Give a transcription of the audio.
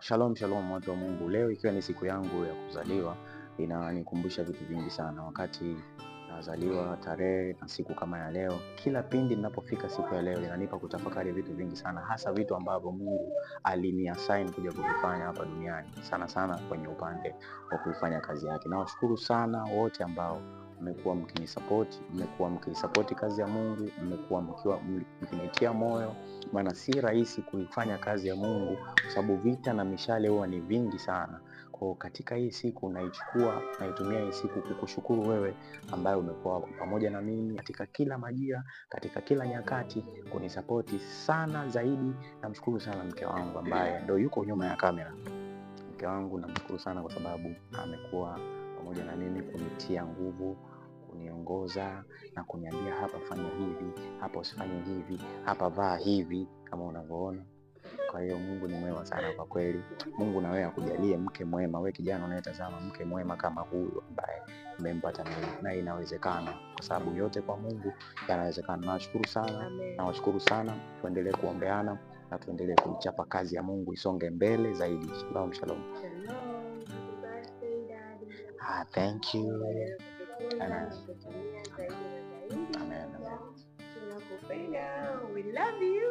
Shalom shalom, watu wa Mungu. Leo ikiwa ni siku yangu ya kuzaliwa, inanikumbusha vitu vingi sana. Wakati nazaliwa, tarehe na siku kama ya leo, kila pindi ninapofika siku ya leo inanipa kutafakari vitu vingi sana, hasa vitu ambavyo Mungu aliniassign kuja kuvifanya hapa duniani, sana sana kwenye upande wa kuifanya kazi yake. Nawashukuru sana wote ambao mmekuwa mkinisapoti, mmekuwa mkiisapoti kazi ya Mungu, mmekuwa mkinitia moyo, maana si rahisi kuifanya kazi ya Mungu kwa sababu vita na mishale huwa ni vingi sana. Kwa katika hii siku naichukua, naitumia hii siku kukushukuru wewe ambaye umekuwa pamoja na mimi katika kila majira, katika kila nyakati kunisapoti sana zaidi. Namshukuru sana mke wangu ambaye ndo yuko nyuma ya kamera. Mke wangu namshukuru sana kwa sababu amekuwa pamoja na mimi kunitia nguvu, kuniongoza na kuniambia hapa fanya hivi, hapa usifanye hivi, hapa vaa hivi kama unavyoona. Kwa hiyo Mungu ni mwema sana kwa kweli. Mungu na wewe akujalie mke mwema, wewe kijana unayetazama, mke mwema kama huyu ambaye nimempata mimi, na inawezekana kwa sababu yote kwa Mungu yanawezekana. Nawashukuru sana, nawashukuru sana. Tuendelee kuombeana na tuendelee kuichapa kazi ya Mungu isonge mbele zaidi. Shalom shalom. Ah, thank you. Amen. Amen. Amen. Tunakupenda. We love you.